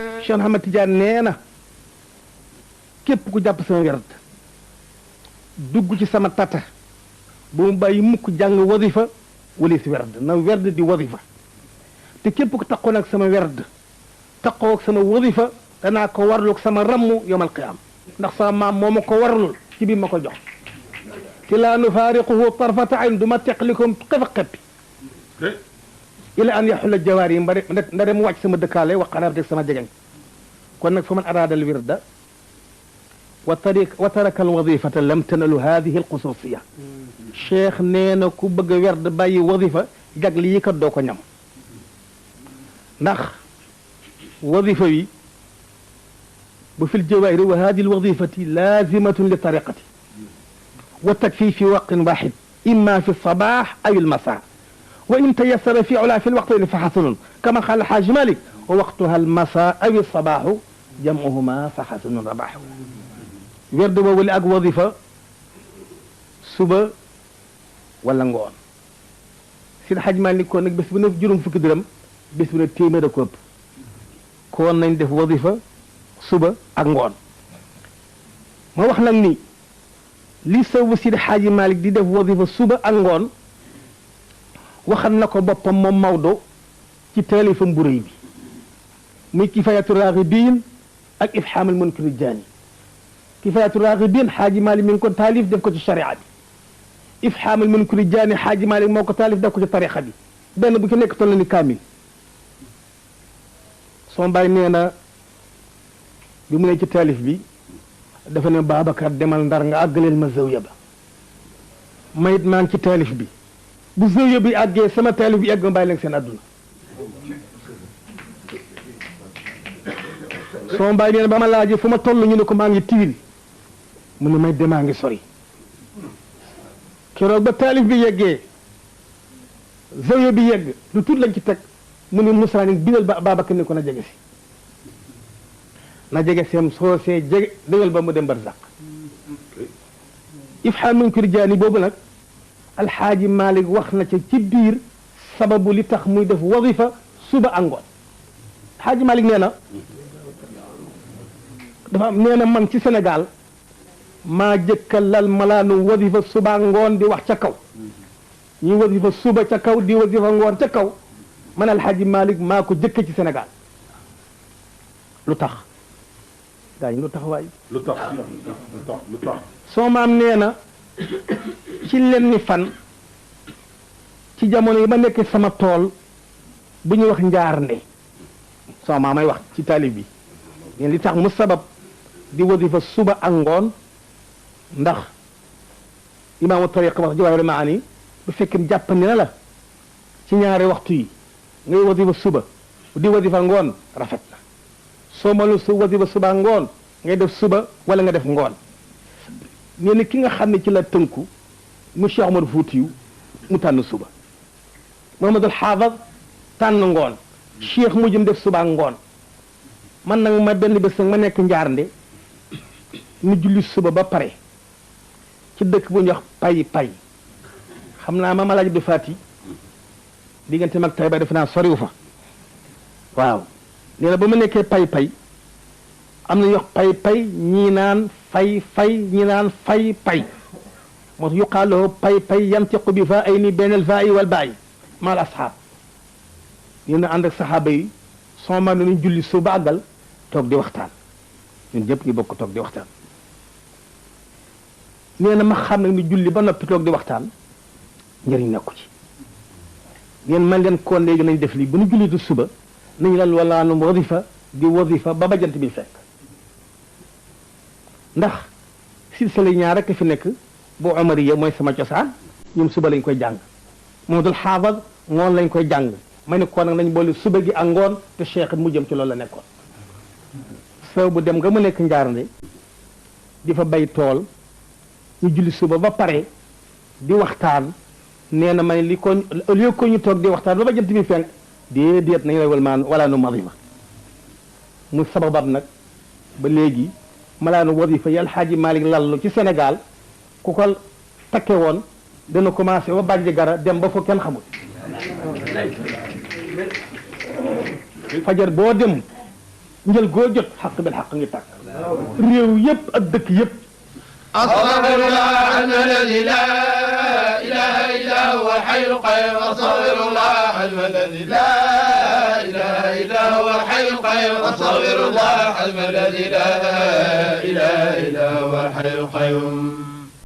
Cheikh Ahmad Tidiane nee na képp ku jàpp sama werd dugg ci sama tata bu mu bàyyi mukk jàng wadifa wala si werd na werd di wadifa te képp ku taqoon ak sama werd taqoo ak sama wadifa danaa ko warlu ak sama rammu yawmal qiyaam ndax sama maam moo ma ko warlul ci bi ma ko jox te laa nufaariquhu tarfata ayn du ma teqlikom xefa xeppi ila an yaxula jawaar yi ndare mu wàcc sama dëkkaale wa xanaabteg sama jegeñ kon nag fa man araada al wirda wa taraka al wadifata lam tanalu hadihi al xususiya cheikh nee na ku bëgg a werd bàyyi wadifa jagli yi kat doo ko ñam ndax wadifa wi bu fi ljawaahiri wa hadihi al wadifati laazimatun li tariqati wa takfi fi waqtin waxid imma fi lsabax aw almasa wa in tayassara fi ula fi lwaqtayni fa xasanun kama qaala alxaaj malik wa waqtuha almasa aw alsabaxu jamcuhuma fa xasanun rabaxu werd boobu li ak wadifa suba wala ngoon si xaaj malik kon nag bés bu ne juróom fukki dërëm bés bu ne téeméer a ko ëpp kon nañ def wadifa suba ak ngoon ma wax nag ni li sababu Sidi Xaaji Malik di def wadifa suba ak ngoon waxal na ko boppam moom Maodo ci taalifam bu rëy bi muy Kifaayatu Raaxibiin ak Ifhaamul Munkari Jaani Kifaayatu Raaxibiin Xaaji Malik mi ngi ko taalif def ko ci sharia bi Ifhaamul Munkari Jaani Xaaji Malik moo ko taalif def ko ci tariqa bi benn bu ci nekk toll na ni kaamil soo mbaay nee na bi mu ne ci taalif bi dafa ne Babacar demal Ndar nga àggaleel ma zawiya ba mayit maa ngi ci taalif bi bu zawiya bi àggee sama taalif bi àgg ma bàyyi leen seen àdduna soo mbaay nee na ba ma laajee fu ma toll ñu ne ko maa ngi tiwil mu ne may demaa ngi sori keroog ba taalif bi yeggee zawiya bi yegg lu tuut lañ ci teg mu ne Moussa ni bindal Babacar ni ko na jege si na jege seem soo see jege dëgal ba mu dem barzaq Ifhaam Munkari Jaani boobu nag alxaaji Malik wax na ca ci biir sababu li tax muy def wadifa suba ak ngoon alxaaji Malik nee na dafa nee na man ci Sénégal maa jëkka lal malaanu wadifa suba ak ngoon di wax ca kaw ñuy wadifa suba ca kaw di wadifa ngoon ca kaw man alxaaji Malik maa ko jëkk ci Sénégal lu tax gaa ñi lu tax waay lu tax soo maam nee na ci lenn fan ci jamono yi ma nekk sama tool bu ñuy wax njaarnde soo maam may wax ci taalib bi yéen li tax mu sabab di wadifa suba ak ngoon ndax imaamu tariq wax Jawaahirul Maani bu fekkee jàppandi na la ci ñaari waxtu yi ngay wadifa suba di wadifa ngoon rafet na soo mënul su wadifa suba ngoon ngay def suba wala nga def ngoon nee na ki nga xam ne ci la tënku mu Cheikh Omar Fuutiyu mu tànn suba Muhammadul Xaafaz tànn ngoon Cheikh mu jëm def suba ngoon man nag ma benn bés nag ma nekk njaarnde mu julli suba ba pare ci dëkk bu ñuy wax pay xam naa ma Alaaji Abdu Faati diggante mag tay ba def naa soriw fa waaw nee na ba ma nekkee pay am na ñu wax pay ñii naan fay ñii naan fay moo tax yuqaalu pay yantiqu bi faa ay ni benn al faa wal baay maal asxaab ñu ne ànd ak saxaaba yi soo ma ne ñu julli suba àggal toog di waxtaan ñun ñëpp ñu bokk toog di waxtaan nee na ma xam nag ni julli ba noppi toog di waxtaan njëriñ nekku ci ngeen man leen koon léegi nañ def lii bu ñu jullitu suba nañu lal walaanu wadifa di wadifa ba jant bi fekk ndax silsila ñaar rek fi nekk bu omariya mooy sama cosaan ñun suba lañ koy jàng Muhammadul Xaafaz ngoon lañ koy jàng may ne kon nag nañ boole suba gi ak ngoon te cheikh mu jëm ci loolu la nekkoon soo bu dem nga mu nekk njaarnde di fa bay tool ñu julli suba ba pare di waxtaan nee na may li ko lieu ko ñu toog di waxtaan ba jant bi fenk déedéet nañu lay wala nu wadifa mu sababat nag ba léegi malaanu wadifa yi Alxaaji Malik lallu ci Sénégal ku ko takke woon dana commencé ba bàjj gara dem ba fo kenn xamul fajar boo dem njël goo jot xaq bil xaq ngi tàkk réew yëpp ak dëkk yëpp astaghfirullah alladhi la ilaha illa huwa al-hayyul qayyum astaghfirullah alladhi la ilaha illa huwa al-hayyul qayyum astaghfirullah alladhi la ilaha illa huwa al-hayyul qayyum